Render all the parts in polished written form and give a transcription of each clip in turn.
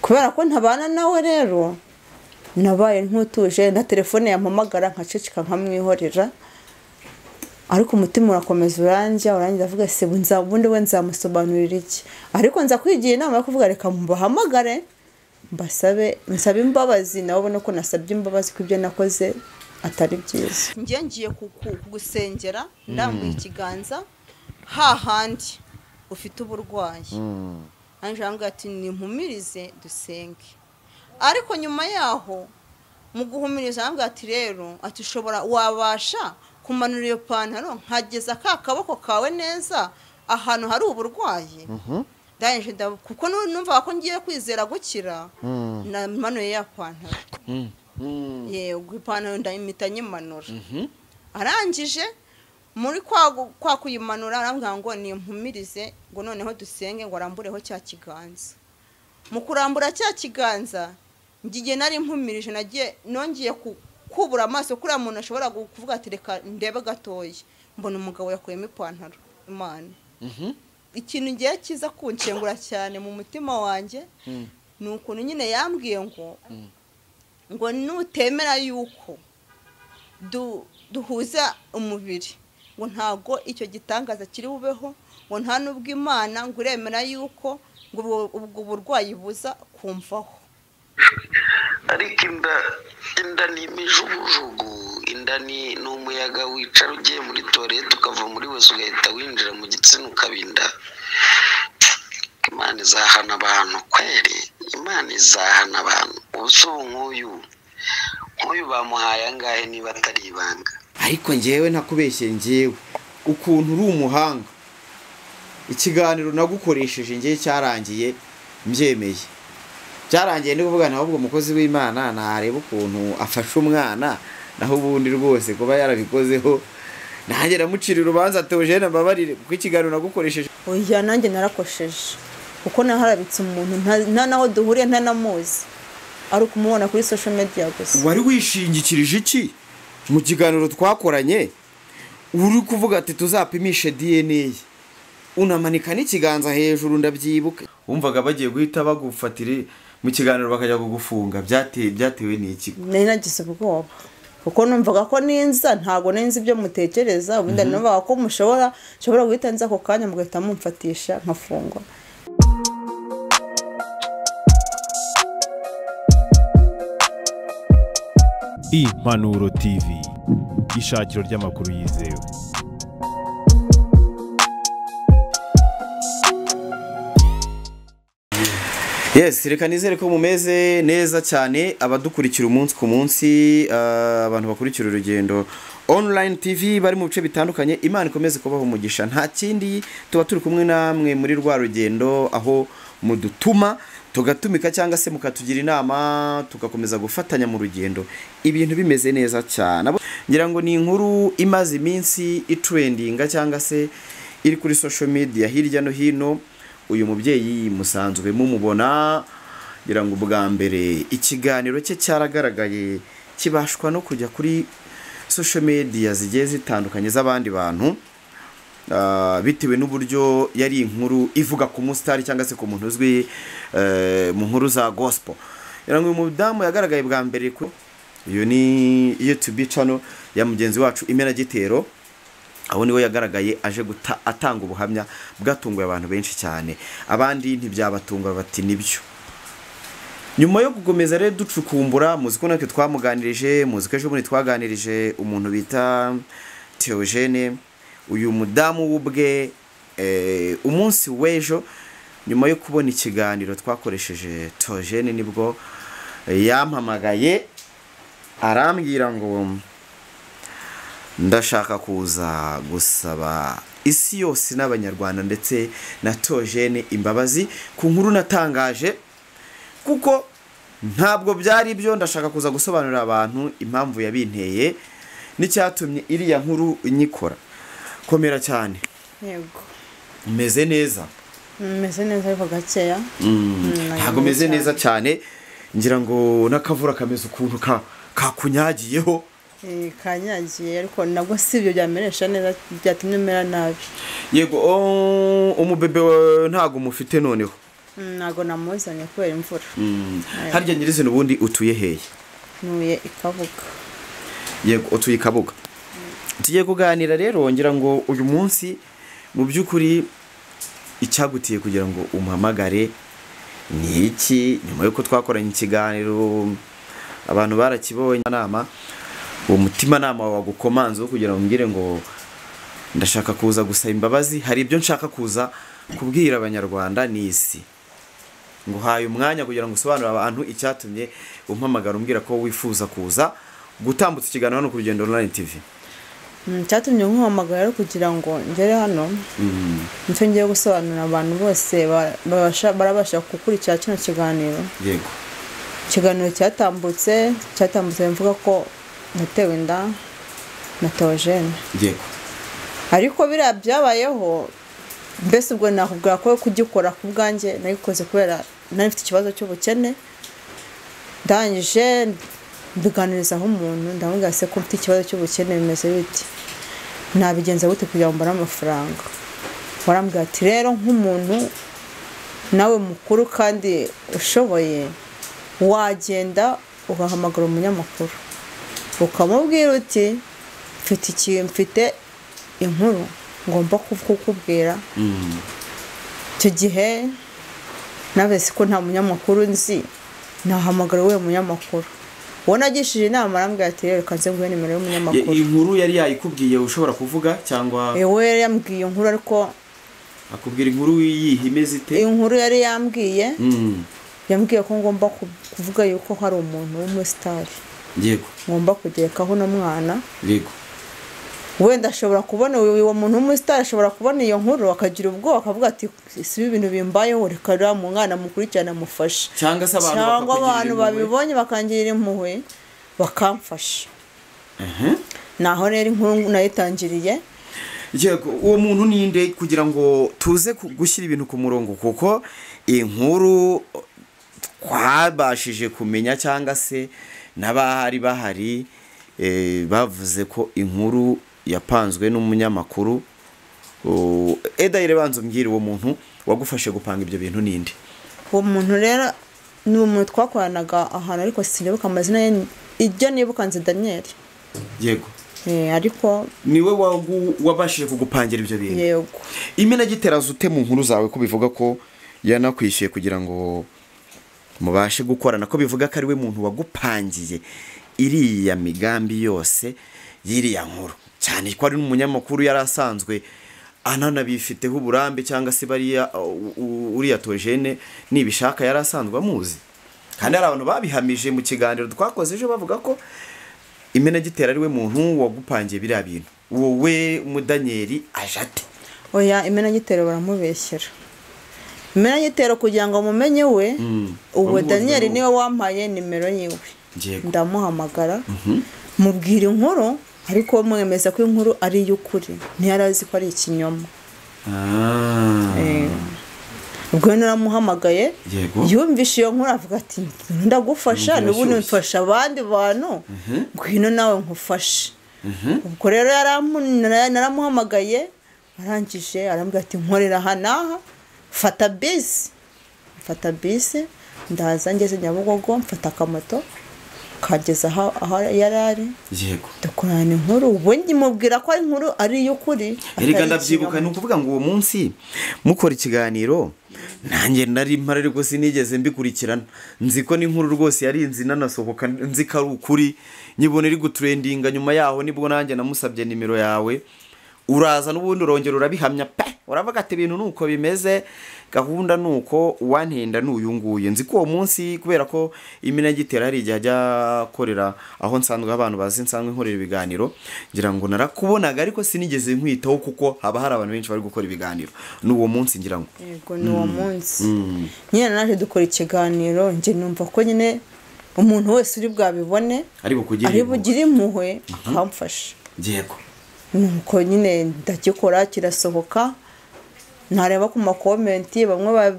Kubera ko ntabana nawe rero nabaye ntutuje, na telefone yampamagara nkaceceka nkamwihorera, ariko umutima urakomeza uranjya urangiza avuga se ubundi we nzamusobanurira iki? Ariko nza kwigira inama yo kuvuga reka mbahamagare mbasabe nsabe imbabazi, nawe ubone ko nasabye imbabazi ko ibyo nakoze atari byiza. Njye ngiye kugusengera ndambuye ikiganza hahandi ufite uburwayi. Anjanga ati nimpumirize dusenge. Ariko nyuma yaho mu guhumiriza ambwira ati rero ati ushobora wabasha kumanura iyo pantaro nkageza ka kaboko kawe neza ahantu hari uburwayi. Ndangije kuko numva ko ngiye kwizera gukira, namanuye ya pantaro. Yego ipantaro ndayimita nyimanura. Arangije muri kwa kuyimanura arambwira ngo nimpumirize ngo noneho dusenge ngo arambureho cya kiganza. Mu kurambura cya kiganza ngiye nari mpumirije nagiye nongiye kubura amaso kuri umuntu ashobora kuvuga ati reka ndebe gatoya, mbona umugabo yakuyemo ipantaro. Imana ikintu ngiye kiza kunshengura cyane mu mutima wanjye ni ukuntu nyine yambwiye ngo ngo nutemera yuko duhuza umubiri ngo ntago icyo gitangaza kiri bubeho, ngo nta nubwo Imana ngo uremera yuko ngo ubwo burwayi buza kumvaho. Ariko inda ni imijugujugu, inda ni umuyaga wicara ugiye muri toilette ukava muri wese ugahita winjira mu gitsina ukabinda. Imana izahana abantu kweri, Imana izahana abantu. Ubu nk'uyu bamuhaye angahe niba atari ibanga? Ariko njyewe ntakubeshye, njyewe ukuntu uri umuhanga, ikiganiro nagukoresheje njye cyarangiye mbyemeye. Cyarangiye ndi kuvuga naho ubwo umukozi w'Imana nareba ukuntu afasha umwana, naho ubundi rwose kuba yarabikozeho nanjye namucira urubanza Theogene mbabarire kuko ikiganiro nagukoresheje. Oya nanjye narakosheje kuko naharabitse umuntu nta naho duhuriye nta namuzi, ari ukumubona kuri social media gusa. Wari wishingikirije iki mu kiganiro twakoranye uri kuvuga ati tuzapimishe DNA, unamanika n'ikiganza hejuru ndabyibuka? Wumvaga bagiye guhita bagufatira mu kiganiro bakajya kugufunga, byatewe n'iki? Nari nagize ubwoba kuko numvaga ko ninza ntago ninzi ibyo mutekereza, ubundi numvaga ko mushobora guhita nza ako kanya mugahita mumfatisha nkafungwa. Impanuro TV, ishakiro ry'amakuru yizewe. Yes, reka nizere ko mumeze neza cyane abadukurikira umunsi ku munsi, abantu bakurikira urugendo online TV bari mu bice bitandukanye. Imana ikomeze kubaha umugisha. Nta kindi, tuba turi kumwe namwe muri rwa rugendo aho mudutuma tugatumika cyangwa se mukatugira inama tugakomeza gufatanya mu rugendo, ibintu bimeze neza cyane. Ngira ngo ni inkuru imaze iminsi itrendinga cyangwa se iri kuri social media hirya no hino. Uyu mubyeyi musanzwe mumubona, ngira ngo ubwa mbere ikiganiro cye cyaragaragaye kibashwa no kujya kuri social media zigiye zitandukanye z'abandi bantu, bitewe n'uburyo yari inkuru ivuga ku mustari cyangwa se ku muntu uzwi mu nkuru za gospel. Ngira ngo uyu mudamu yagaragaye bwa mbere ku iyo ni YouTube channel ya mugenzi wacu Imena Gitero, aho niwe yagaragaye aje atanga ubuhamya bwatunguye abantu benshi cyane, abandi ntibyabatunga bati nibyo. Nyuma yo gukomeza rero ducukumbura, muzi ko natwe twamuganirije, muzi ko ejo bundi twaganirije umuntu bita Theogene, uyu mudamu w'ubwe umunsi w'ejo nyuma yo kubona ikiganiro twakoresheje Theogene nibwo yampamagaye arambwira ngo ndashaka kuza gusaba isi yose n'abanyarwanda ndetse na Theogene imbabazi ku nkuru natangaje, kuko ntabwo byari byo. Ndashaka kuza gusobanurira abantu impamvu yabinteye n'icyatumye iriya nkuru nyikora. Komera cyane. Yego. Meze neza. Meze neza ariko gakeya. Ntabwo meze neza cyane, ngira ngo nakavura kameze ukuntu kakunyagiyeho. Kanyagiye ariko nabwo si ibyo byamenesha neza byatumye mera nabi. Yego, umubebe ntago mufite noneho? Ntago namuzanye kubera imvura. Harya nyirizina ubundi utuye hehe? Ntuye i Kabuga. Yego, utuye i Kabuga. Tugiye kuganira rero, ngira ngo uyu munsi mu by'ukuri icyagutiye kugira ngo umuhamagare ni iki? Nyuma y'uko twakoranye ikiganiro abantu barakibonye, inama uwo mutimanama wagukomanze wo kugira ngo umbwire ngo ndashaka kuza gusaba imbabazi, hari ibyo nshaka kuza kubwira abanyarwanda n'isi. Nguhaye umwanya kugira ngo usobanurire abantu icyatumye umpamagara umbwira ko wifuza kuza gutambutsa ikiganiro hano ku Rugendo Online TV. Icyatumye nkuhamagara kugira ngo ngere hano, nicyo ngiye gusobanurira abantu bose barabasha gukurikira kino kiganiro. Yego. Ikiganiro cyatambutse mvuga ko natewe inda na Theogene. Yego. Ariko biriya byabayeho, mbese ubwo nakubwira ko kugikora ku bwanjye nabikoze kubera nari mfite ikibazo cy'ubukene. Ndangije mbiganirizaho umuntu, ndamubwira se ko mfite ikibazo cy'ubukene bimeze bite, nabigenza gute kugira ngo mbone amafaranga. Warambwira ati rero nk'umuntu nawe mukuru kandi ushoboye, wagenda ugahamagara umunyamakuru ukamubwira uti mfite inkuru ngomba kukubwira. Icyo gihe nawe ko nta munyamakuru nzi, nahamagara we munyamakuru. Uwo nagishije inama arambwira ati rero kanze nguhe nimero y'umunyamakuru. Inkuru yari yayikubwiye ushobora kuvuga cyangwa? Ewe yari yambwiye inkuru, ariko akubwira inkuru yihe imeze ite? Inkuru yari yambwiye, yambwiye ko ngomba kuvuga yuko hari umuntu w'umusitari. Yego. Ngomba kugerekaho no mwana. Yego. Wenda ashobora kubona uwo muntu w'umusitari, ashobora kubona iyo nkuru akagira ubwoba akavuga ati si ibintu bimbayeho, reka rero mu mwana mukurikirana mufashe, cyangwa se abantu babibonye bakangirira impuhwe bakamfasha. Naho rero inkuru nayitangiriye. Yego, uwo muntu ninde kugira ngo tuze gushyira ibintu ku murongo, kuko inkuru twabashije kumenya cyangwa se n'abahari bahari bavuze ko inkuru yapanzwe n'umunyamakuru. Edayire, banza umbwire uwo muntu wagufashe gupanga ibyo bintu ninde? Uwo muntu rero ni umuntu twakoranaga ahantu, ariko sinibuka amazina ye, ibyo nibuka nzi Daniel. Yego. Ariko niwe wabashije kugupangira ibyo bintu? Yego. Imenagiterazo ute mu nkuru zawe ko bivuga ko yanakwishyuye kugira ngo mubashe gukorana, ko bivuga ko ari we muntu wagupangiye iriya migambi yose y'iriya nkuru, cyane ko ari n'umunyamakuru yari asanzwe ananabifiteho uburambe, cyangwa se bariya uriya Theogene nibishaka yari asanzwe amuzi, kandi hari abantu babihamije mu kiganiro twakoze ejo bavuga ko Imenagitera ari we muntu wagupangiye biriya bintu. Wowe Mudanyeri aje ate? Oya, Imenagitero baramubeshyera. Imenagitero kugira ngo mumenye we, uwo Daniel niwe wampaye nimero yiwe. Ndamuhamagara mubwira inkuru, ariko mwemeza ko inkuru ari iy'ukuri, ntiyarazi ko ari ikinyoma. Ubwo naramuhamagaye, yumvishe iyo nkuru avuga ati ndagufasha, n'ubundi mfasha abandi bantu, ngwino nawe nkufashe. Ubwo rero naramuhamagaye, arangije arambwira ati nkorera aha n'aha, fata bisi. Mfata bisi ndaza ngeze Nyabugogo, mfata akamoto kageza aho yari ari. Yego. Dukorana inkuru, ubu mubwira ko ari inkuru ari iy'ukuri. Erega ndabyibuka, ni ukuvuga ngo uwo munsi mukora ikiganiro nanjye nari mpari, ariko sinigeze mbikurikirana, nzi ko n'inkuru rwose yari inzi nanasohoka, nzi ko ari ukuri, nyibona iri gutrendinga. Nyuma yaho nibwo nanjye namusabye nimero yawe, uraza n'ubundi urongera urabihamya pe, uravuga ati ibintu nuko bimeze, gahunda nuko uwantenda n'uyu nguyu. Nzi ko uwo munsi kubera ko Imenagitera hari igihe ajya akorera aho nsanzwe abantu bazi nsanzwe nkorera ibiganiro, ngira ngo narakubonaga ariko sinigeze nkwitaho kuko haba hari abantu benshi bari gukora ibiganiro. N'uwo munsi ngira ngo yego, ni uwo munsi nyine naje dukora ikiganiro, njye numva ko nyine umuntu wese uri bwabibone ari bugire impuhwe akamfasha. Yego. Nuko nyine ndagikora kirasohoka, ntareba ku makomenti bamwe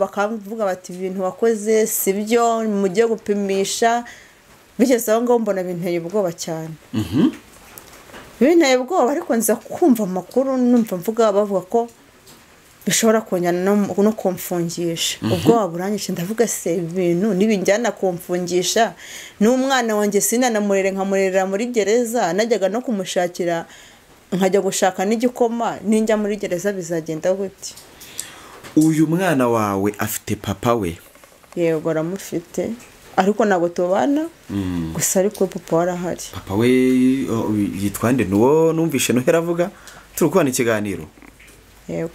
bakavuga bati ibintu wakoze si byo, mujye gupimisha. Bigeze aho ngaho mbona binteye ubwoba cyane. Binteye ubwoba, ariko nza kumva amakuru numva mvuga bavuga ko Bishobora kunjyana no kumfungisha. Ubwoba buranyishe, ndavuga se ibintu nibinjyana kumfungisha n'umwana wanjye sinanamurere nkamurerera muri gereza, najyaga no kumushakira nkajya gushaka n'igikoma, ninjya muri gereza bizagenda gute? Uyu mwana wawe afite papa we? Yego aramufite, ariko ntabwo tubana. Gusa ariko papa warahari. Papa we yitwa nde? Nuwo numvishe Noheli avuga turi kubana ikiganiro. Yego.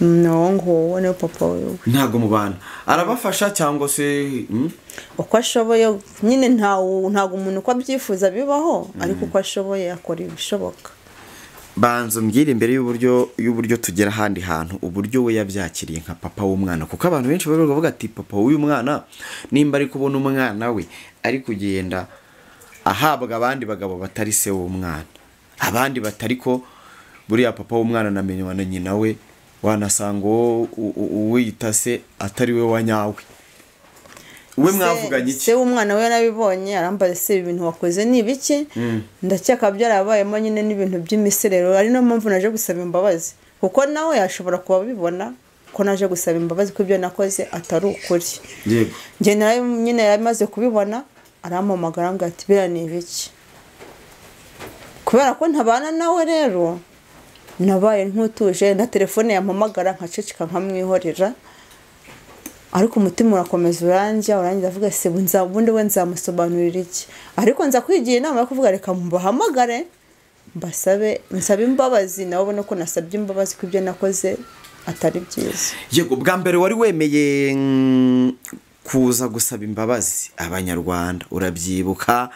No nguwo niwe papa wiwe. Ntabwo mubana. Arabafasha cyangwa se uko ashoboye nyine, ntabwo umuntu uko abyifuza bibaho, ariko uko ashoboye akora ibishoboka. Banza umbwire imbere y'uburyo tugera ahandi hantu, uburyo we yabyakiriye nka papa w'umwana, kuko abantu benshi bavuga ati papa w'uyu mwana nimba ari kubona umwana we ari kugenda ahabwa abandi bagabo batari se w'umwana, abandi batari ko buriya papa w'umwana namenywa na nyina we, wanasanga uwiyita se atari we wa nyawe. We mwavuganye iki? Se w'umwana we yarabibonye, arambaza se ibintu wakoze ni ibiki? Ndakeka byarabayemo nyine n'ibintu by'imiserero, ari no mpamvu naje gusaba imbabazi, kuko nawe yashobora kuba abibona ko naje gusaba imbabazi ko ibyo nakoze atari ukuri. Yego. Njye nyine yaramaze kubibona, arampamagara ambwira ati biriya ni ibiki? Kubera ko ntabana nawe rero nabaye nk'utuje, na telefone yampamagara nkaceceka nkamwihorera, ariko umutima urakomeza urandya, ndavuga se ubundi we nzamusobanurira iki? Ariko nza kwigira inama yo kuvuga reka mbahamagare mbasabe, nsabe imbabazi, nabo ubone ko nasabye imbabazi ko ibyo nakoze atari byiza. Yego, bwa mbere wari wemeye kuza gusaba imbabazi abanyarwanda, urabyibuka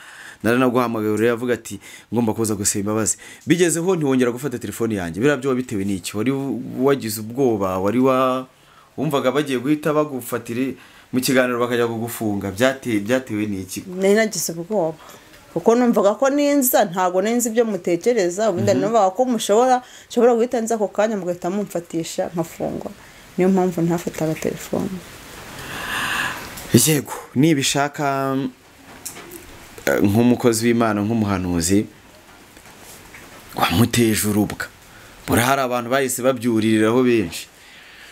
naranaguhamagaye uravuga ati ngomba kuza gusaba imbabazi, bigezeho ntiwongera gufata telefone yanjye. Biriya byo bitewe n'iki? Wari wagize ubwoba? Wari wumvaga bagiye guhita bagufatira mu kiganiro bakajya kugufunga? Byatewe n'iki? Nari nagize ubwoba kuko numvaga ko ninza ntago ninzi ibyo mutekereza, ubundi numvaga ko mushobora guhita nza ako kanya mugahita mumfatisha nkafungwa. Niyo mpamvu ntafataga telefone. Yego, nibishaka nk'umukozi w'Imana, nk'umuhanuzi wamuteje urubwa, burahari abantu bahise babyuririraho benshi.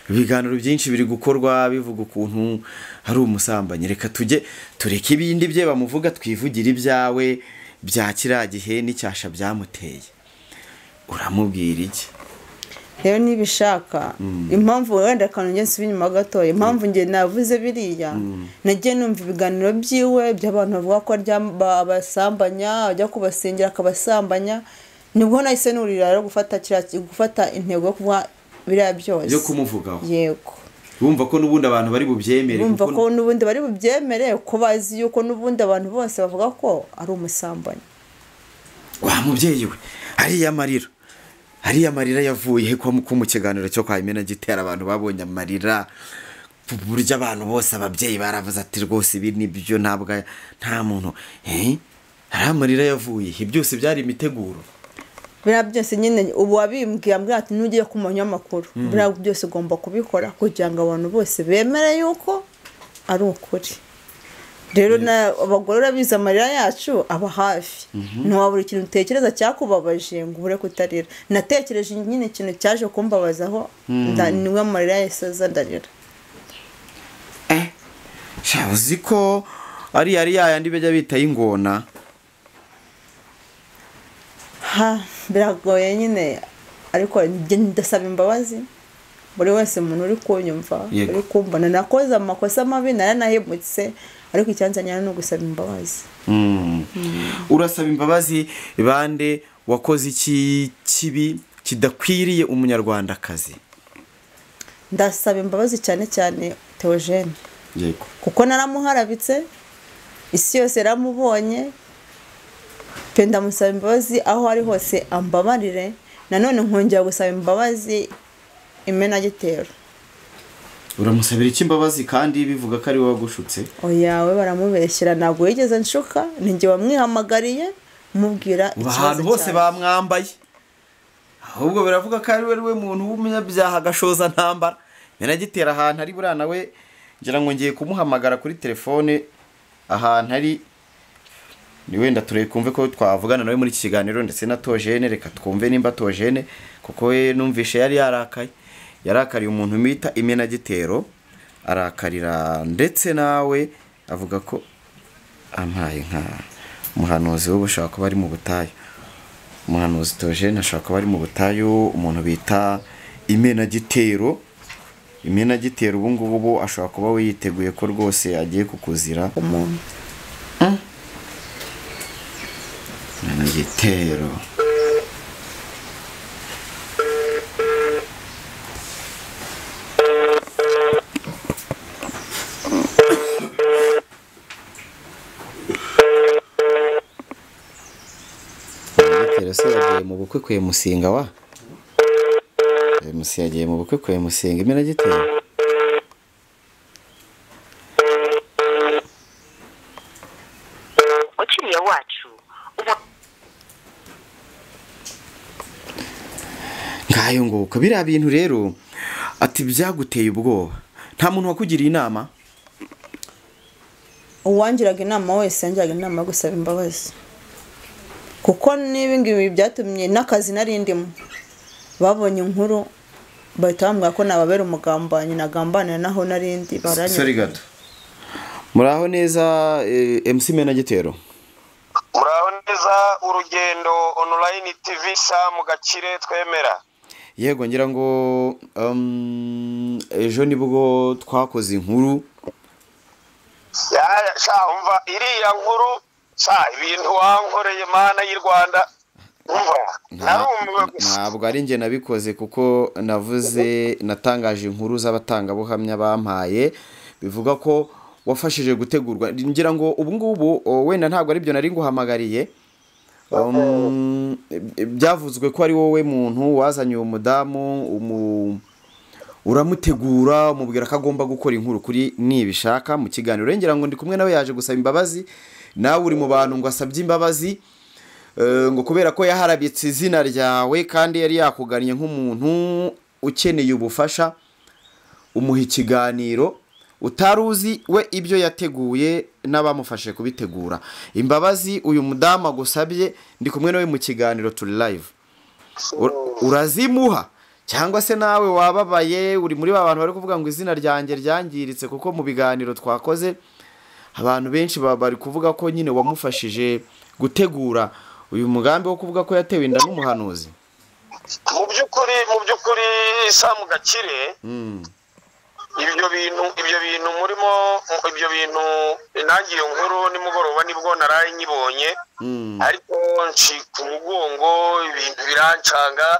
Ibiganiro byinshi biri gukorwa bivuga ukuntu hari umusambanyi. Reka tujye tureke ibindi bye bamuvuga, twivugira ibyawe bya kiriya gihe n'icyasha byamuteye. Uramubwira iki? Rero nibishaka impamvu wenda kanongeye nsubira inyuma gatoya, impamvu nge navuze biriya, nagiye numva ibiganiro byiwe by'abantu bavuga ko abasambanya, ajya kubasengera akabasambanya, nibwo nahise nurira rero gufata intego yo kuvuga biriya byose yo kumuvugaho. Yego. Bumva ko n'ubundi abantu bari bubyemere, bumva ko n'ubundi bari bubyemere, ko bazi yuko n'ubundi abantu bose bavuga ko ari umusambanyi. Wa mubyeyi we, hariya amarira yavuye ko mu kiganiro cyo kwa Imena gitera abantu babonye amarira, burya abantu bose ababyeyi baravuze ati rwose ibi nibyo, ntabwo nta muntu hari amarira yavuye. Byose byari imiteguro. Biriya byose nyine ubu wabimbwiye ambwira ati nugiye kumenya amakuru, biriya byose ugomba kubikora kugira ngo abantu bose bemere yuko ari ukuri. Rero abagore urabizi amarira yacu aba hafi, ntiwabura ikintu utekereza cyakubabaje ngo ubure kutarira. Natekereje nyine ikintu cyaje kumbabazaho, niwe amarira yahise aza ndarira. Uzi ko ari yayandi bajya bita y'ingona? Biragoye nyine, ariko ndasaba imbabazi buri wese umuntu uri kunyumva, uri kumbona nakoze amakosa mabi, naranahemutse, ariko icyanzanye ni ugusaba imbabazi. Urasaba imbabazi bande? Wakoze iki kibi kidakwiriye umunyarwandakazi? Ndasaba imbabazi cyane cyane Theogene. Yego. Kuko naramuharabitse, isi yose yaramubonye pe, ndamusaba imbabazi aho ari hose ambabarire. Nanone nkongera gusaba imbabazi Imenagitero. Uramusabira iki imbabazi kandi bivuga ko ari wowe wagushutse? Oya, we baramubeshyira, ntabwo yigeze nshuka, ninjye wamwihamagariye mubwira ikibazo. Ahantu hose bamwambaye, ahubwo biravuga ko ari we muntu w'umunyabyaha agashoza ntambara. Imenagitero ahantu ari buriya nawe ngira ngo ngiye kumuhamagara kuri telefone ahantu ari Ni wenda turebe kumve ko twavugana nawe muri iki kiganiro, ndetse na Tojene. Reka twumve nimba Tojene, kuko we numvishe yari yarakaye, yarakariye umuntu bita Imenagitero, arakarira ndetse nawe avuga ko ampaye nka umuhanuzi we ushobora kuba ari mu butayu. Umuhanuzi Tojene ashobora kuba ari mu butayu. Umuntu bita Imenagitero, Imenagitero ubu ngubu ashobora kuba we yiteguye ko rwose agiye kukuzira. Umuntu Imenagitero se yagiye mu bukwe kwe Musinga wa Musinga, yagiye mu bukwe kwe Musinga. Imenagitero Mukiriya wacu ngayo nguko. Biriya bintu rero ati byaguteye ubwoba, nta muntu wakugiriye inama? Uwangiraga inama wese yangiraga inama yo gusaba imbabazi, kuko n'ibi ngibi byatumye n'akazi nari ndimo babonye inkuru bahita bambwira ko nababera umugambanyi, nagambanira naho narindi baranyura. Sorry gato. Muraho neza MC Imenagitero. Muraho neza Urugendo Online TV, Sam Gakire twemera. Yego, ngira ngo ejo nibwo twakoze inkuru. Ya umva iriya nkuru, sha ibintu wankoreye mana y'u Rwanda, umva narumiwe gusa. Ntabwo ari nge nabikoze, kuko navuze natangaje inkuru z'abatangabuhamya bampaye bivuga ko wafashije gutegurwa. Ngira ngo ubu ngubu wenda ntabwo ari byo nari nguhamagariye. Byavuzwe ko ari wowe muntu wazanye uwo mudamu, uramutegura, umubwira ko agomba gukora inkuru kuri Nibishaka mu kiganiro. Ngira ngo ndi kumwe nawe, yaje gusaba imbabazi, nawe uri mu bantu ngo asabye imbabazi, ngo kubera ko yaharabitse izina ryawe kandi yari yakugannye nk'umuntu ukeneye ubufasha, umuha ikiganiro utaruzi we ibyo yateguye n'abamufashe kubitegura. Imbabazi uyu mudamu agusabye, ndi kumwe nawe mu kiganiro turi live, urazimuha cyangwa se nawe wababaye uri muri ba bantu bari kuvuga ngo izina ryanjye ryangiritse? Kuko mu biganiro twakoze abantu benshi bari kuvuga ko nyine wamufashije gutegura uyu mugambi wo kuvuga ko yatewe inda n'umuhanuzi. Mu by'ukuri Sam Gakire, ibyo bintu murimo, ibyo bintu nangiye inkuru nimugoroba nibwo naraye nyibonye, ariko ncika umugongo, ibintu birancanga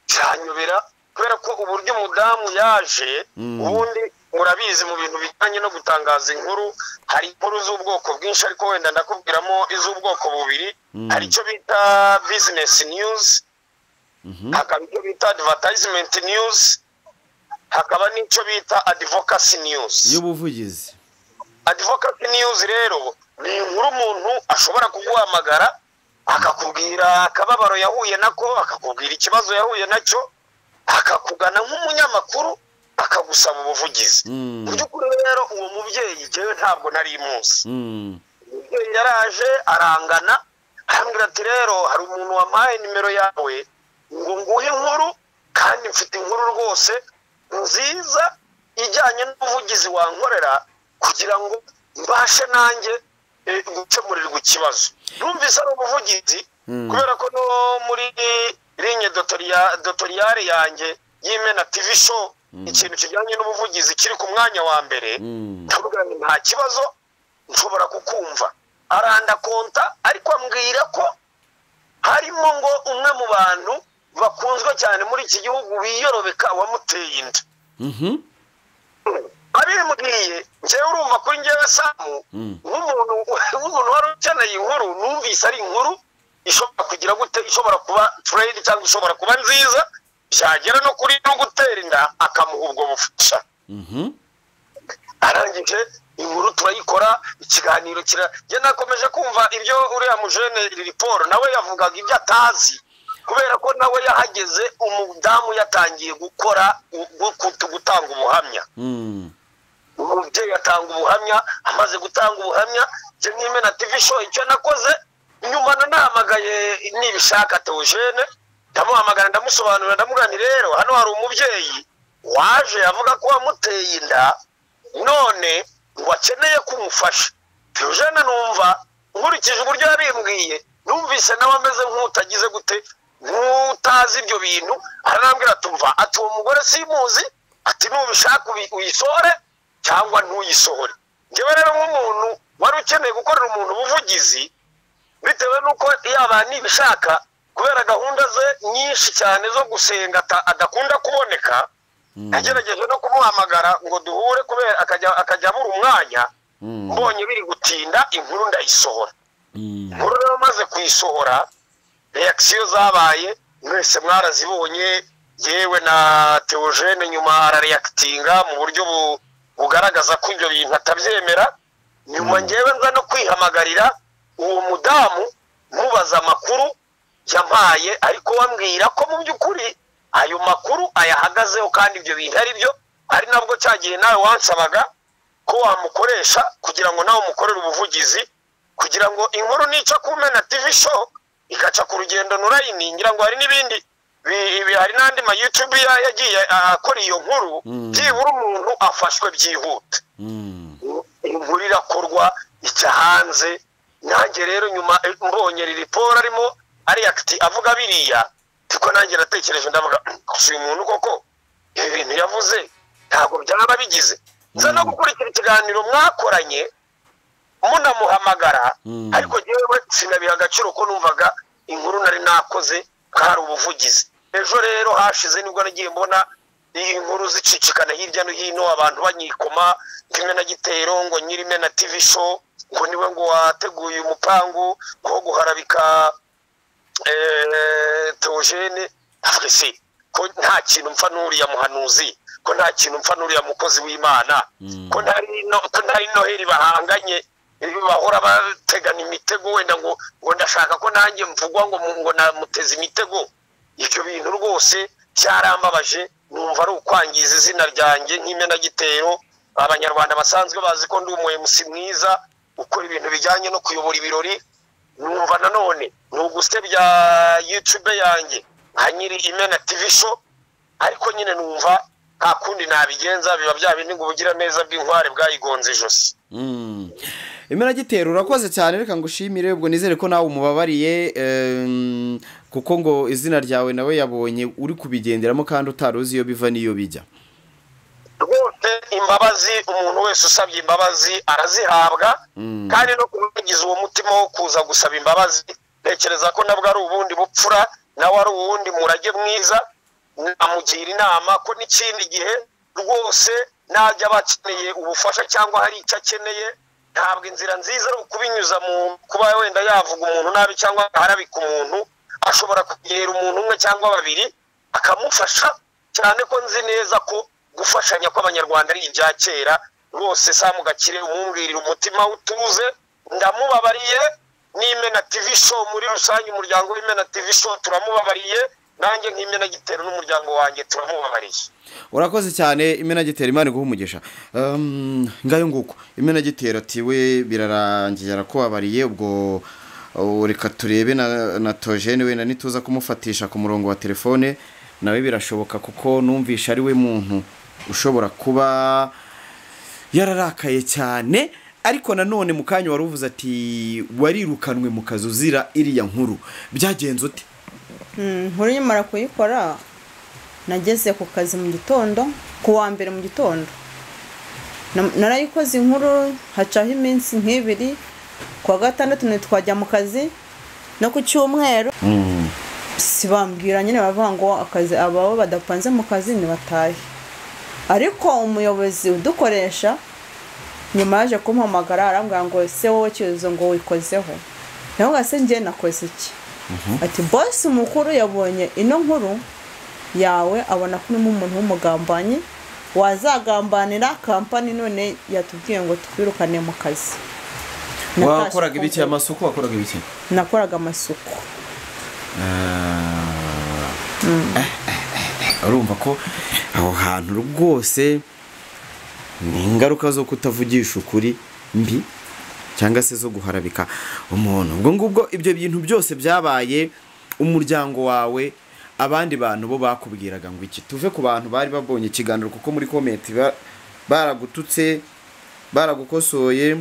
byanyobera, kubera ko uburyo umudamu yaje. Ubundi murabizi mu bintu bijyanye no gutangaza inkuru hari inkuru z'ubwoko bwinshi, ariko wenda ndakubwiramo iz'ubwoko bubiri. Hari icyo bita business news, hakaba icyo bita advertisement news, hakaba n'icyo bita advocacy news y'ubuvugizi. Advocacy news rero ni inkuru umuntu ashobora kuguhamagara akakubwira akababaro yahuye nako, akakubwira ikibazo yahuye nacyo, akakugana nk'umunyamakuru akagusaba ubuvugizi. Mu by'ukuri rero uwo mubyeyi jewe ntabwo nari muzi. Umubyeyi yaraje arangana, arambwira ati rero hari umuntu wampaye nimero yawe ngo nguhe inkuru, kandi mfite inkuru rwose nziza ijyanye n'ubuvugizi wankorera kugira ngo mbashe nanjye gukemurirwa ikibazo. Numvise ari ubuvugizi, kubera ko no muri linye dotoriyare yanjye y'Imena TV show ikintu kijyanye n'ubuvugizi kiri ku mwanya wa mbere. Ndavuga nti nta kibazo nshobora kukumva. Aranda konta, ariko ambwira ko harimo ngo umwe mu bantu bakunzwe cyane muri iki gihugu biyorobeka wamuteye inda. Abimbwiye njyewe, urumva kuri njyewe Samu nk'umuntu wari ukeneye inkuru, numvise ari inkuru ishobora kugira gute, ishobora kuba trade cyangwa ishobora kuba nziza, byagera no kuri no gutera inda akamuha ubwo bufasha. Arangije inkuru turayikora, ikiganiro kira njye nakomeje kumva ibyo uriya mujene Paul nawe yavugaga ibyo atazi, kubera ko nawe yahageze umudamu yatangiye gukora gutanga ubuhamya. Umubyeyi atanga ubuhamya, amaze gutanga ubuhamya Njye nk'Imena TV Show icyo nakoze nyuma nanahamagaye Nibishaka Theogene, ndamuhamagara ndamusobanurira, ndamubwira nti rero hano hari umubyeyi waje avuga ko wamuteye inda none ngo akeneye kumufasha. Theogene numva nkurikije uburyo yabimbwiye, numvise nawe ameze nk'utagize gute, nk'utazi ibyo bintu. Aranambwira tumva ati uwo mugore simuzi, ati nubishaka uyisohore cyangwa ntuyisohore. Njyewe rero nk'umuntu wari ukeneye gukorera umuntu ubuvugizi, bitewe n'uko yaba Nibishaka kubera gahunda ze nyinshi cyane zo gusenga adakunda kuboneka, nagerageje no kumuhamagara ngo duhure kubera akajya abura umwanya. Mbonye biri gutinda inkuru ndayisohora. Inkuru rero maze kuyisohora, reaction zabaye mwese mwarazibonye, yewe na Theogene nyuma arareactinga mu buryo bugaragaza ko ibyo bintu atabyemera. Nyuma ngewe nza no kwihamagarira uwo mudamu mubaza amakuru yampaye, ariko wambwira ko mu by'ukuri ayo makuru ayahagazeho kandi ibyo bintu ari byo. Ari nabwo cyagiye nawe wansabaga ko wamukoresha kugira ngo nawe umukorere ubuvugizi, kugira ngo inkuru nica ku Mena TV Show igaca ku rugendo nurayini. Ngira ngo hari n'ibindi hari n'andi ma YouTube yagiye akora iyo nkuru, byibura umuntu afashwe byihuta. Inkuru irakorwa ijya hanze. Nanjye rero nyuma mbonye report arimo ari avuga biriya, kuko nanjye natekereje ndavuga uyu muntu koko ibi bintu yavuze ntabwo byaba bigize. Nza no gukurikira ikiganiro mwakoranye munamuhamagara, ariko njyewe sinabiha agaciro ko numvaga inkuru nari nakoze bwari ubuvugizi. Ejo rero hashize nibwo nagiye mbona inkuru zicicikana hirya no hino, abantu banyikoma Imena Gitero ngo nyiri Imena TV Show ngo niwe ngo wateguye umupangu wo guharabika Theogene. Avuga se ko nta kintu mfa n'uriya muhanuzi, ko nta kintu mfa n'uriya mukozi w'Imana, ko ntari Noheli bahanganye bahora bategana imitego, wenda ngo ndashaka ko nanjye mvugwa ngo namuteze imitego. Ibyo bintu rwose byarambabaje, numva ari ukwangiza izina ryanjye nk'Imena Gitero. Abanyarwanda basanzwe bazi ko ndi umu MC mwiza ukora ibintu bijyanye no kuyobora ibirori. Numva nanone ni ugusebya YouTube yanjye nka nyiri Imena TV Show, ariko nyine numva nta kundi nabigenza, biba bya bindi ngo ubugira neza bw'inkware bwayigonze ijosi. Imena Gitero urakoze cyane, reka ngushimire. Ubwo nizere ko nawe umubabariye, kuko ngo izina ryawe nawe yabonye uri kubigenderamo kandi utaruzi iyo biva niyo bijya. Rwose imbabazi, umuntu wese usabye imbabazi arazihabwa, kandi no kubagiza uwo mutima wo kuza gusaba imbabazi, ntekereza ko nabwo ari ubundi bupfura, nawe ari uwundi murage mwiza. Namugira inama ko n'ikindi gihe rwose najya bakeneye ubufasha cyangwa hari icyo akeneye, ntabwo inzira nziza ari ukubinyuza mu kuba wenda yavuga umuntu nabi cyangwa aharabika umuntu. Ashobora kugera umuntu umwe cyangwa babiri akamufasha, cyane ko nzi neza ko gufashanya kw'Abanyarwanda ari ibya kera. Rwose Samu Gakire umumbwirira umutima utuze, ndamubabariye. N'Imena TV Show muri rusange, umuryango w'Imena TV Show turamubabariye, nanjye nk'Imena Gitero n'umuryango wanjye turamubabariye. Urakoze cyane Imena Gitero, Imana iguhe umugisha. Ngayo nguko Imena Gitero ati we birarangiye arakubabariye. Ubwo reka turebe na Theogene wenda nituza kumufatisha ku murongo wa telefone nawe birashoboka, kuko numvisha ari we muntu ushobora kuba yararakaye cyane. Ariko nanone mu kanya wari uvuze ati warirukanwe mu kazi uzira iriya nkuru, byagenze ute? Inkuru nyamara kuyikora nageze ku kazi mu gitondo, ku wa mbere mu gitondo narayikoze inkuru, hacaho iminsi nk'ibiri. Ku wa gatandatu ntitwajya mu kazi, no ku cyumweru sibambwira nyine, bavuga ngo akazi ababo badapanze mu kazi ntibatahe. Ariko umuyobozi udukoresha nyuma yaje kumpamagara arambwira ngo se wowe Cyuzuzo ngo wikozeho. Nawe se njye nakoze iki? Ati boss mukuru yabonye ino nkuru yawe, abona ko urimo umuntu w'umugambanyi wazagambanira kampani, none yatubwiye ngo twirukane mu kazi. Wakoraga ibiki? Amasuku? Wakoraga ibiki? Nakoraga amasuku. Urumva ko aho hantu rwose ni ingaruka zo kutavugisha ukuri mbi cyangwa se zo guharabika umuntu. Ubwo ngubwo ibyo bintu byose byabaye, umuryango wawe, abandi bantu bo bakubwiraga ngo iki? Tuve ku bantu bari babonye ikiganiro, kuko muri comment baragututse, baragukosoye.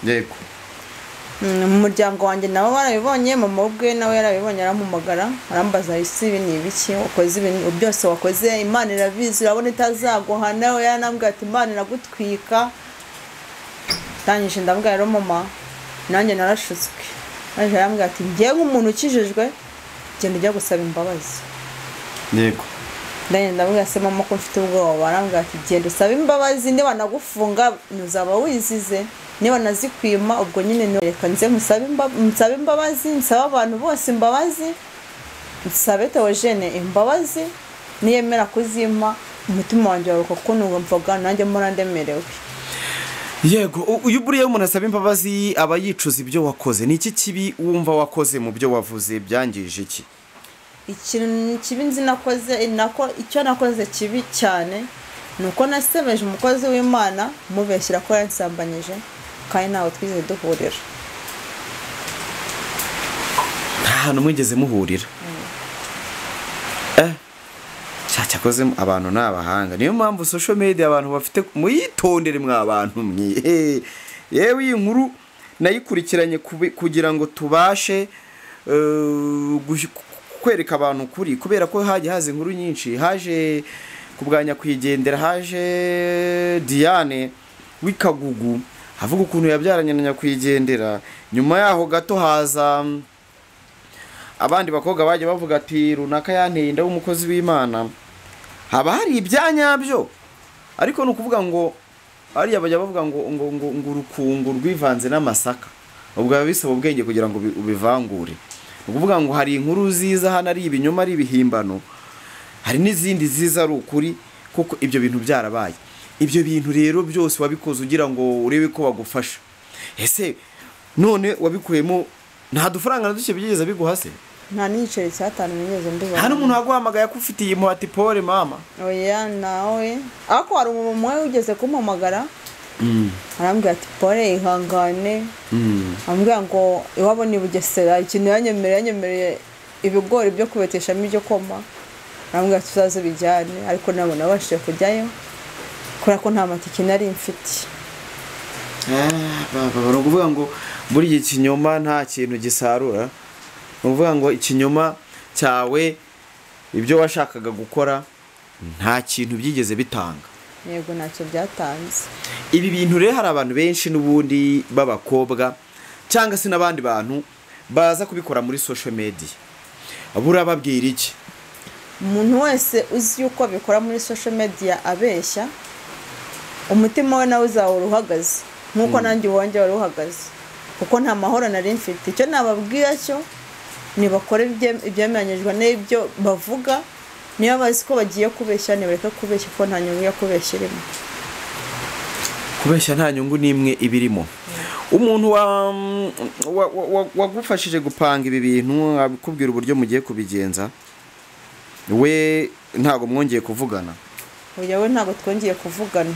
Yego. Mu muryango wanjye nabo barabibonye, mama ubwe nawe yarabibonye, arampamagara arambaza isi ibi ni ibiki wakoze, ibintu byose wakoze Imana irabizi, urabona itazaguhana. We yaranambwiye ati Imana iragutwika. Ndangije ndambwira rero mama nanjye narashutswe. Ndangije arambwira ati njyewe nk'umuntu ukijijwe genda ujya gusaba imbabazi. Yego. Ndangije ndambwira se mama ko mfite ubwoba, arambwira ati genda usabe imbabazi, niba nagufunga uzaba wizize, niba nazikwima ubwo nyine reka nze nsabe imbabazi, nsabe abantu bose imbabazi, nsabe Theogene imbabazi, niyemera kuzimpa umutima wanjye waruka kuko numvaga nanjye mpora ndemerewe. Yego, uyu buriya umuntu asaba imbabazi aba yicuza ibyo wakoze. Ni iki kibi wumva wakoze mu byo wavuze byangije iki? Ikintu kibi nzi nakoze, nako icyo nakoze kibi cyane nuko nasebeje umukozi w'Imana mubeshyira ko yansambanyije, kandi ntawe twigeze duhurira. Nta hantu mwigeze muhurira. Cyakoze abantu ni abahanga, niyo mpamvu social media abantu bafite, muyitondere mwa bantu mwe. Yewe iyi nkuru nayikurikiranye kugira ngo tubashe kwereka abantu kuri, kubera ko haje haza inkuru nyinshi, haje kubwanya kwigendera, haje Diane w'Ikagugu avuga ukuntu yabyaranye na nyakwigendera. Nyuma yaho gato haza abandi bakobwa baje bavuga ati runaka yanteye inda w'umukozi w'Imana. Haba hari ibyanyabyo, ariko ni ukuvuga ngo ariya bajya bavuga ngo ngo ngo ngo urukungu rwivanze n'amasaka, ubwo biba bisaba ubwenge kugira ngo ubivangure. Ni ukuvuga ngo hari inkuru ziza hano ari ibinyoma, ari ibihimbano, hari n'izindi ziza ari ukuri, kuko ibyo bintu byarabaye. Ibyo bintu rero byose wabikoze ugira ngo urebe ko bagufasha. Ese none wabikuyemo nta dufaranga na duke byigeze biguha se? Nta n'igiceri cy'atanu nigeze mbibona. Hano umuntu waguhamagaye akufitiye impuhwe ati pole mama? Oya nawe, ariko hari umuntu umwe wigeze kumpamagara arambwira ati pole ihangane, ambwira ngo iwabo ni Bugesera, ikintu yanyemereye ibigori byo kubeteshamo ibyo koma, arambwira ati tuzaze bijyane, ariko ntabwo nabashije kujyayo kubera ko nta matike nari mfite. Baba ukuvuga ngo muri iki kinyoma nta kintu gisarura. Uvuga ngo ikinyoma cyawe ibyo washakaga gukora nta kintu byigeze bitanga. Yego ntacyo byatanze. Ibi bintu rero hari abantu benshi n'ubundi b'abakobwa cyangwa se n'abandi bantu baza kubikora muri social media, burababwira iki? Umuntu wese uzi yuko abikora muri social media abeshya, umutima we nawe uzahora uhagaze nkuko nanjye uwanjye wari uhagaze, kuko nta mahoro nari mfite. Icyo nababwira cyo nibakore ibyemeranyijwe n'ibyo bavuga, niba bazi ko bagiye kubeshya nibareke kubeshya, kuko nta nyungu yo kubeshya irimo. Kubeshya nta nyungu n'imwe ibirimo. Umuntu wagufashije gupanga ibi bintu akubwira uburyo mugiye kubigenza, we ntago mwongeye kuvugana? Oya we ntago twongeye kuvugana.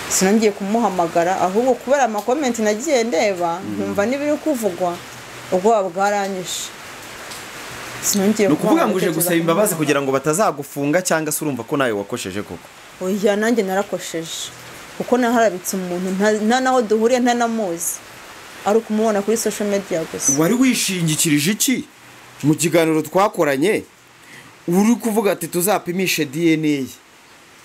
Sinongeye kumuhamagara, ahubwo kubera amakomenti nagiye ndeba nkumva n'ibiri kuvugwa ubwoba bwaranyishe. Sinongeye Ni ukuvuga ngo uje gusaba imbabazi kugira ngo batazagufunga, cyangwa se urumva ko nawe wakosheje koko? Oya nanjye narakosheje, kuko naharabitse umuntu nta naho duhuriye, nta namuzi, ari ukumubona kuri social media gusa. Wari wishingikirije iki mu kiganiro twakoranye uri kuvuga ati tuzapimishe DNA,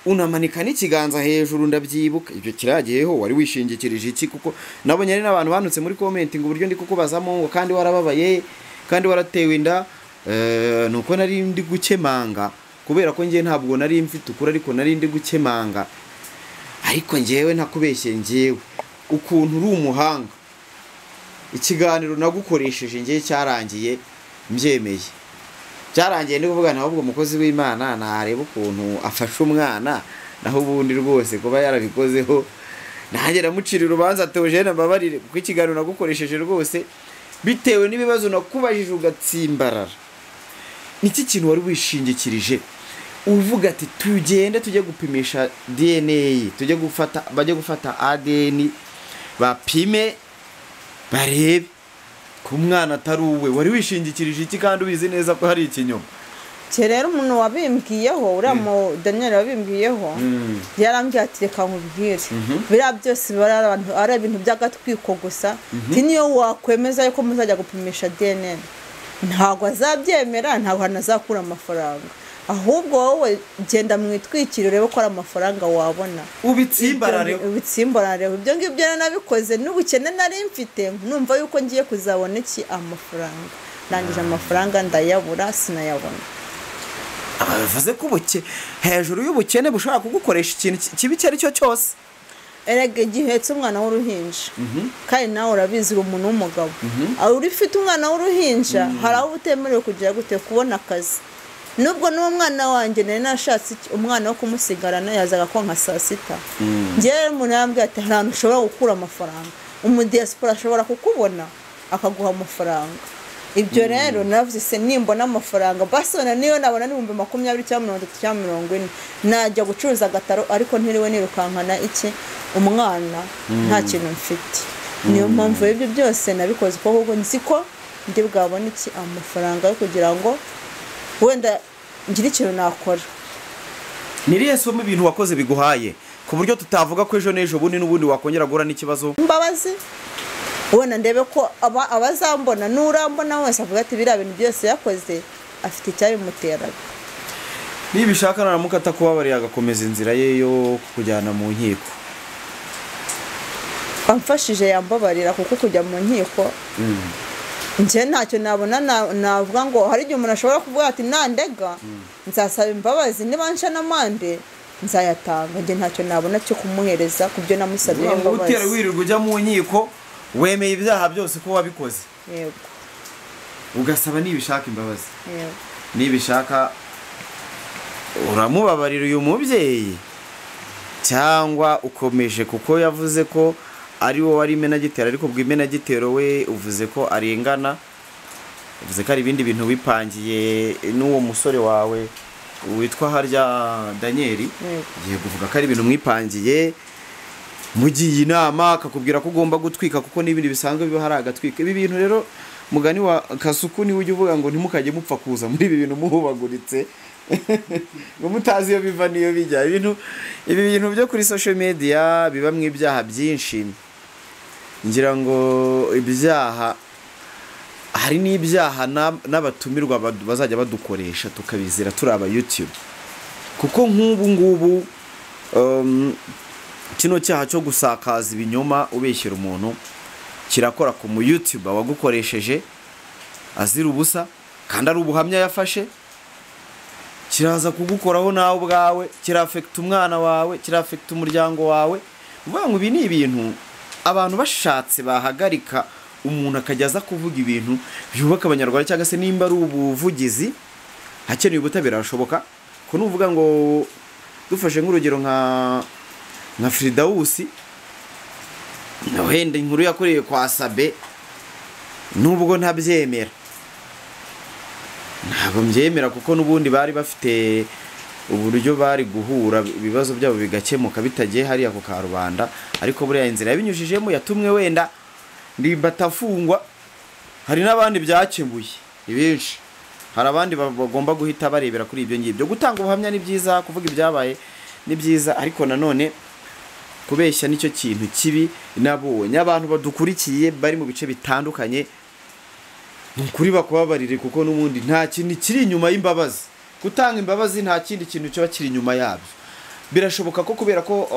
unamanika n'ikiganza hejuru, ndabyibuka ibyo kiragiyeho. Wari wishingikirije iki? Kuko nabonye ari n'abantu bandutse muri comment ngo uburyo ndi kukubazamo ngo kandi warababaye kandi waratewe inda. Nuko nari ndi gukemanga, kubera ko ngiye ntabwo nari mfite ukuri, ariko nari ndi gukemanga. Ariko ngewe ntakubeshye, ngewe ukuntu uri umuhanga, ikiganiro nagukoresheje ngewe cyarangiye mbyemeye, cyarangiye ndi kuvuga nawe ubwo umukozi w'Imana nareba ukuntu afasha umwana, naho ubundi rwose kuba yarabikozeho nanjye namucira urubanza Theogene mbabarire, kuko ikiganiro nagukoresheje rwose bitewe n'ibibazo nakubajije ugatsimbarara. Niki kintu wari wishingikirije Uvuga ati tugende tujye gupimisha DNA, tujye gufata, bajye gufata ADN bapime barebe ku mwana atari uwe. Wari wishingikirije iki kandi ubizi neza ko hari ikinyoma? Rero umuntu wabimbwiyeho, uriya mu Daniel wabimbwiyeho, yarambwiye ati reka nkubwire, biriya byose biba ari ibintu by'agatwiko gusa, niyo wakwemeza yuko muzajya gupimisha DNA ntabwo azabyemera, ntabwo hanazakura amafaranga, ahubwo wowe genda mwitwikire urebe ko ari amafaranga wabona, ubitsimbarareho. Ibyo ngibyo nabikoze n'ubukene nari mfite, numva yuko ngiye kuzabona iki amafaranga, ndangije amafaranga ndayabura, sinayabona. Bivuze ko ubuke hejuru y'ubukene bushobora kugukoresha ikintu kibi icyo ari cyo cyose. Erega gihetse umwana w'uruhinja, kandi nawe urabizi uri umuntu w'umugabo, uri ufite umwana w'uruhinja hari aho utemerewe kugira gute kubona akazi. Nubwo n'uwo mwana wanjye nari nashatse umwana wo kumusigarana yazaga konka saa sita, njyewe umuntu yambwiye ati hari ahantu ushobora gukura amafaranga, umudiaspora ashobora kukubona akaguha amafaranga. Ibyo rero naravuze se nimbona amafaranga basona niyo nabona 20,000 cyangwa 30 cyangwa 40 najya gucuruza agataro, ariko ntiriwe nirukankana iki umwana nta kintu mfite. Niyo mpamvu ibyo byose nabikoze kuko nzi ko ndi bwabone iki amafaranga yo kugira ngo wenda ngire ikintu nakora. Niriye somo ibintu wakoze biguhaye ku buryo tutavuga ko ejo n'ejo bundi n'ubundi wakongera guhura n'ikibazo? Imbabazi wenda ndebe ko abazambona n'urambona wese avuga ati biriya bintu byose yakoze afite icyabimuteraga. Nibishaka naramuka atakubabariye agakomeza inzira ye yo kujyana mu nkiko, amfashije yambabarira, kuko kujya mu nkiko njye ntacyo nabona. Navuga ngo hari igihe umuntu ashobora kuvuga ati nandega nzasaba imbabazi, niba nsha n'amande nzayatanga, njye ntacyo nabona cyo kumuhereza ku byo namusabye imbabazi. Utera wirirwa ujya mu nkiko wemeye ibyaha byose ko wabikoze, yego, ugasaba nibishaka imbabazi, yego, nibishaka uramubabarira uyu mubyeyi, cyangwa ukomeje kuko yavuze ko ari wowe wari imenagitero, ariko ubwo imenagitero we uvuze ko arengana, uvuze ko ari ibindi bintu wipangiye n'uwo musore wawe witwa harya Daniel, yego, uvuga ko ari ibintu mwipangiye mugiye inama akakubwira ko ugomba gutwika kuko n'ibindi bisanzwe biba hari agatwika. Ibi bintu rero mugani wa Kasuku ni ujye uvuga ngo ntimukajye mupfa kuza muri ibi bintu muhubaguritse ngo mutazi iyo biva niyo bijya. Ibi bintu byo kuri social media biba mu ibyaha byinshi, ngira ngo ibyaha hari n'ibyaha n'abatumirwa bazajya badukoresha tukabizira turi aba YouTube, kuko nk'ubu ngubu kino cyaha cyo gusakaza ibinyoma ubeshyira umuntu kirakora ku mu YouTuber wagukoresheje azira ubusa kandi ari ubuhamya yafashe, kiraza kugukoraho nawe ubwawe, kirafekta umwana wawe, kirafekta umuryango wawe. Uvuga ngo ibi ni ibintu abantu bashatse bahagarika umuntu akajya aza kuvuga ibintu byubaka abanyarwanda, cyangwa se nimba ari ubuvugizi hakenewe ubutabera arashoboka. Ko nuvuga ngo dufashe nk'urugero nka Fridausi, wenda inkuru yakoreye kwa Sabe, nubwo ntabyemera, ntabwo mbyemera kuko n'ubundi bari bafite uburyo bari guhura ibibazo byabo bigakemuka bitagiye hariya ku karubanda, ariko buriya inzira yabinyujijemo yatumwe wenda ndibatafungwa. Hari n'abandi byakemuye benshi, hari abandi bagomba guhita barebera kuri ibyo ngibyo. Gutanga ubuhamya ni byiza, kuvuga ibyabaye ni byiza, ariko nanone kubeshya nicyo kintu kibi nabonye. Abantu badukurikiye bari mu bice bitandukanye, nukuri bakubabarire kuko n'ubundi nta kintu kiri inyuma y'imbabazi. Gutanga imbabazi nta kindi kintu cyo kiri inyuma yabyo. Birashoboka ko kubera ko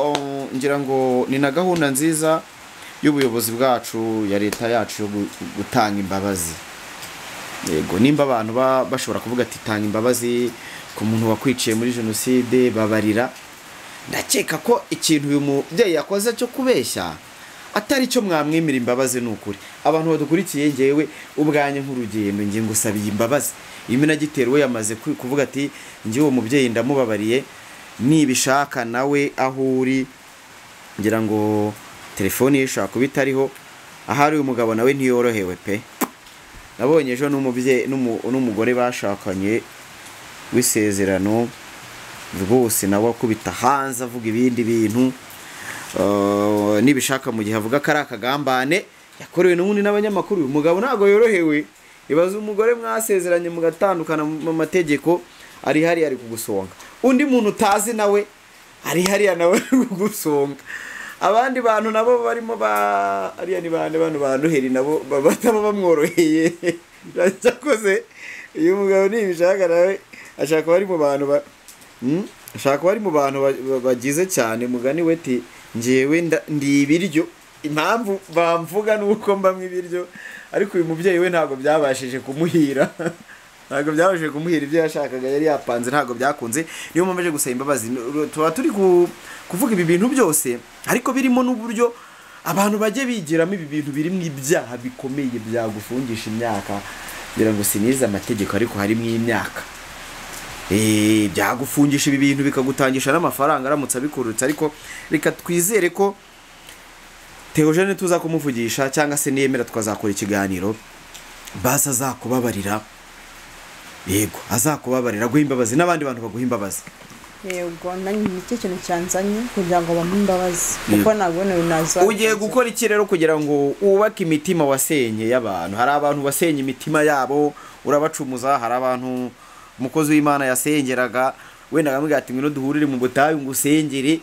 ngira ngo ni na gahunda nziza y'ubuyobozi bwacu ya leta yacu yo gutanga imbabazi. Yego, nimba abantu bashobora kuvuga ati tanga imbabazi ku muntu wakwiciye muri jenoside, babarira, ndakeka ko ikintu uyu mubyeyi yakoze cyo kubeshya atari cyo mwamwimira imbabazi. Nukuri abantu badukurikiye, ngewe ubwanye nk'urugendo ngiye ngusabiye imbabazi. Imenagitero we yamaze kuvuga ati ngewe uwo mubyeyi ndamubabariye, nibishaka nawe aho uri, ngira ngo telefone ye ishobora kuba itariho, ahari uyu mugabo nawe ntiyorohewe pe. Nabonye ejo n'umubyeyi n'umugore bashakanye w'isezerano Rwose nawe akubita hanze avuga ibindi bintu. Nibishaka mu gihe avuga ko ari akagambane yakorewe n'ubundi n'abanyamakuru. Uyu mugabo ntabwo yorohewe. Ibaze umugore mwasezeranye mugatandukana mu mategeko, ari hariya ari kugusonga. Undi muntu utazi nawe ari hariya nawe ari kugusonga. Abandi bantu nabo barimo ba ariya ni bande bano ba Noheli nabo bataba bamworoheye. Cyakoze uyu mugabo nibishaka nawe ashaka bari mu bantu ashaka bari mu bantu bagize cyane. Mugani we ati njyewe ndi ibiryo, impamvu bamvuga nuko mbamwe ibiryo. Ariko uyu mubyeyi we ntabwo byabashije kumuhira. Ntabwo byabashije kumuhira ibyo yashakaga yari yapanze, ntabwo byakunze. Niyo mpamvu aje gusaba imbabazi. Tuba turi kuvuga ibi bintu byose, ariko birimo n'uburyo abantu bajye bigiramo ibi bintu birimo ibyaha bikomeye byagufungisha imyaka. Ngira ngo sinize amategeko, ariko harimo imyaka byagufungisha ibi bintu bikagutangisha n'amafaranga aramutse abikurutse. Ariko reka twizere ko Theogene tuza kumuvugisha, cyangwa se niyemera twazakora ikiganiro, basi azakubabarira. Yego, azakubabarira, aguha imbabazi n'abandi bantu baguha imbabazi. Yego, nanjye nicyo kintu cyanzanye kugira ngo bamuhe imbabazi, kuko ntabwo naza. Ugiye gukora iki rero kugira ngo wubake imitima wasenye y'abantu? Hari abantu basenye imitima yabo urabacumuza. Hari abantu umukozi w'Imana yasengeraga wenda akamubwira ati ngwino duhurire mu butayu ngusengere.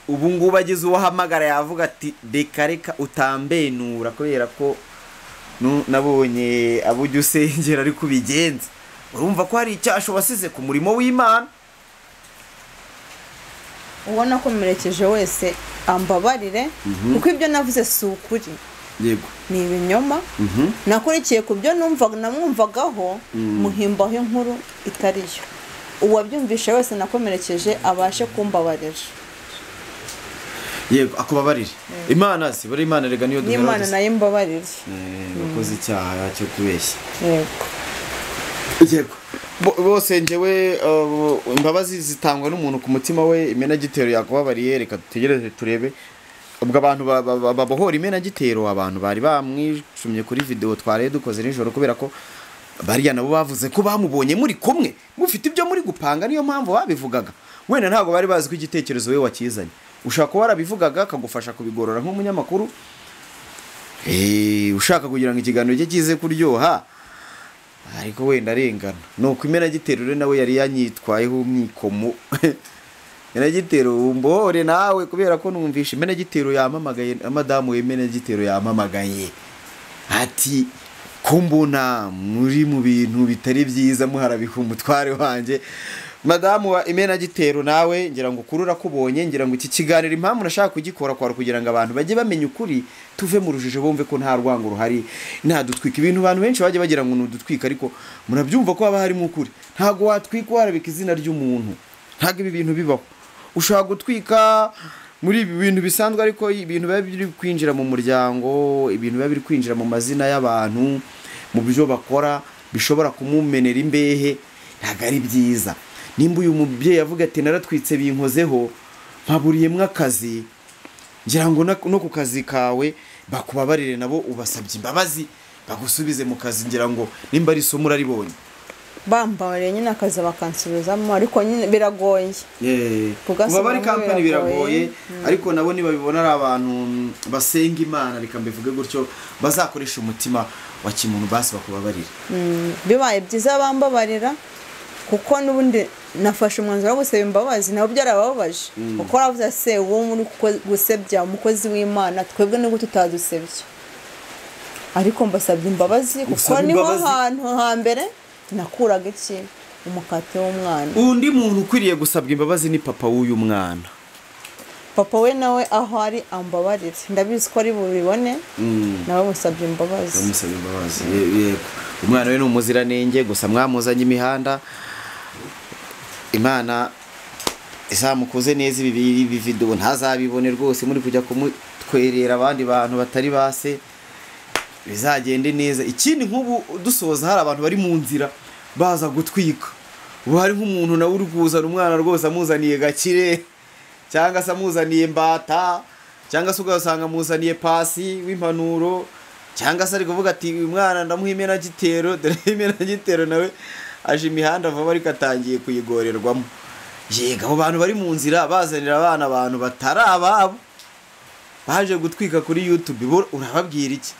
Ubu ngubu agize uwo ahamagara yavuga ati reka reka utambenura, kubera ko nabonye abo ujya usengera ariko ubigenza. Urumva ko hari icyasho wasize ku murimo w'Imana. Ubona ko merekeje wese ambabarire, kuko ibyo navuze si ukuri. Yego, ni ibinyoma. Nakurikiye ku byo numvaga namwumvagaho, muhimbaho inkuru itariyo. Uwabyumvishe wese nakomerekeje abashe kumbabarira. Yego, akubabarire. Imana si bari Imana rega niyo duhera. Imana nayo imbabarire. Wakoze icyaha cyo kubeshya. Yego. Yego. Bose njyewe imbabazi zitangwa n'umuntu ku mutima we. Imenagitero yakubabariye, reka dutegereze turebe. Ubwo abantu babohora imenagitero, abantu bari bamwicumye kuri video twaraye dukoze nijoro, kubera ko bariya nabo bavuze ko bamubonye muri kumwe mufite ibyo muri gupanga, niyo mpamvu babivugaga. Wenda ntabwo bari bazi ko igitekerezo we wakizanye. Ushaka kuba warabivugaga akagufasha kubigorora nk'umunyamakuru. Ushaka kugira ngo ikiganiro cye kize kuryoha, ariko wenda arengana. Nuko imenagitero rero nawe yari yanyitwayeho umwikomo. Imenagitero umbohore nawe, kubera ko numvishe imenagitero yamamagaye, madamu we imenagitero yamamagaye ati ko mbona muri mu bintu bitari byiza muharabika umutware wanjye. Madamu wa imenagitero nawe ngira ngo ukuri urakubonye. Ngira ngo iki kiganiro impamvu nashaka kugikora kwara kugira ngo abantu bajye bamenya ukuri, tuve mu rujijo bumve ko nta rwango ruhari, nta dutwika ibintu. Abantu benshi bajye bagira ngo nudutwika, ariko murabyumva ko haba harimo ukuri. Ntago watwika warabika izina ry'umuntu, ntago ibi bintu bibaho. Ushaka gutwika muri ibi bintu bisanzwe, ariko ibintu biba biri kwinjira mu muryango, ibintu biba biri kwinjira mu mazina y'abantu, mu byo bakora bishobora kumumenera imbehe, ntago ari byiza. Nimba uyu mubyeyi avuga ati naratwitse binkozeho mpaburiyemo akazi, ngira ngo no ku kazi kawe bakubabarire, nabo ubasabye imbabazi bagusubize mu kazi. Ngira ngo nimba ari isomo uraribonye. Bambabariye nyine akazi bakansubizamo, ariko nyine biragoye. Kuba bari kampani biragoye, ariko nabo nibabibona ari abantu basenga Imana, reka mbivuge gutyo, bazakoresha umutima wa kimuntu basi bakubabarira. Bibaye byiza bambabarira, kuko n'ubundi nafashe umwanzuro wo gusaba imbabazi, nabo byarababaje. Kuko aravuze se uwo muri gusebya umukozi w'Imana, twebwe nubwo tutadusebye, ariko mbasabye imbabazi kuko niho hantu hambere nakuraga iki umukate w'umwana. Undi muntu ukwiriye gusabwa imbabazi ni papa w'uyu mwana. Papa we nawe aho ari ambabarire, ndabizi ko ari bubibone, nawe musabye imbabazi. Musabye imbabazi. Yego, umwana we ni umuziranenge, gusa mwamuzanye imihanda. Imana izamukuze neza ibi video ntazabibone rwose, muri kujya kumutwerera abandi bantu batari base, bizagende neza. Ikindi nk'ubu dusoza, hari abantu bari mu nzira baza gutwika. Ubu hari nk'umuntu nawe uri kuzana umwana rwose amuzaniye Gakire, cyangwa se amuzaniye Mbata, cyangwa se ugasanga amuzaniye Pasi w'impanuro, cyangwa se ari kuvuga ati uyu mwana ndamuha imenagitero, dore imenagitero nawe aje imihanda vuba ariko atangiye kuyigorerwamo. Yego, abo bantu bari mu nzira bazanira abana abantu batari ababo baje gutwika kuri YouTube, urababwira iki?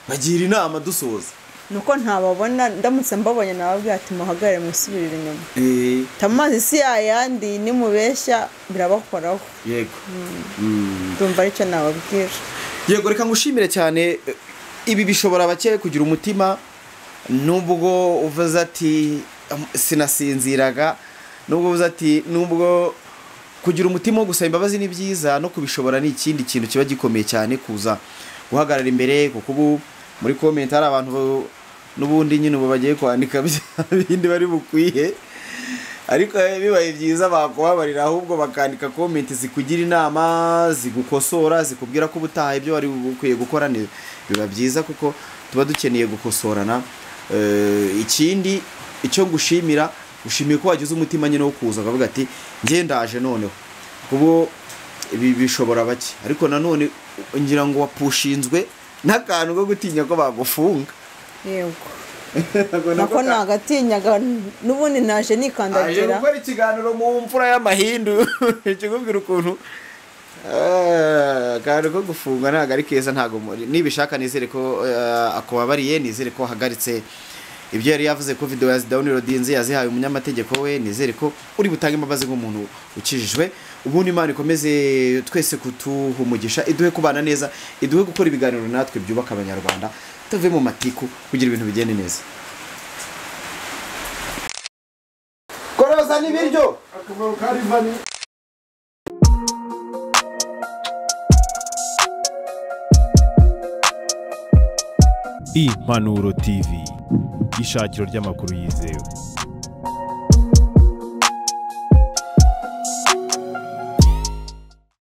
Bagira inama dusoza. Nuko ntababona, ndamutse mbabonye nababwira ati muhagarare musubirire inyuma. Tamazi si yayandi nimubeshya birabakoraho. Yego. Ndumva aricyo nababwira. Yego, reka ngushimire cyane. Ibi bishobora bake kugira umutima, nubwo uvuze ati sinasinziraga, nubwo uvuze ati nubwo kugira umutima wo gusaba imbabazi ni byiza, no kubishobora ni ikindi kintu kiba gikomeye cyane, kuza guhagarara imbere, kuko ubu muri comment hari abantu n'ubundi nyine ubu bagiye kwandika bindi bari bukwiye, ariko bibaye byiza bakubabarira ahubwo bakandika comment zikugira inama, zigukosora, zikubwira ko ubutaha ibyo wari ukwiye gukora biba byiza, kuko tuba dukeneye gukosorana. Ikindi icyo ngushimira, ushimiye ko wagize umutima nyine wo kuza ukavuga ati njye ndaje noneho, kubo ibi bishobora bake, ariko nanone ngira ngo wapushinzwe n'akantu ko gutinya ko bagufunga. Yego, nako nagatinyaga n'ubundi naje nikandagira. Aje gukora ikiganiro mu mfura y'amahindu ikikubwira ukuntu akantu ko gufunga ntabwo ari keza, ntabwo nibishaka. Nizere ko akubabariye, nizere ko ahagaritse ibyo yari yavuze ko video yazidownloadinze yazihaye umunyamategeko we, nizere ko uri butange imbabazi nk'umuntu ukijijwe. Ubundi Imana ikomeze twese kutuhumugisha, iduhe kubana neza, iduhe gukora ibiganiro natwe byubaka abanyarwanda, tuve mu matiku kugira ibintu bigende neza. Koroza n'ibiryo akamaro ka rivani. Impanuro TV, ishakiro ry'amakuru yizewe.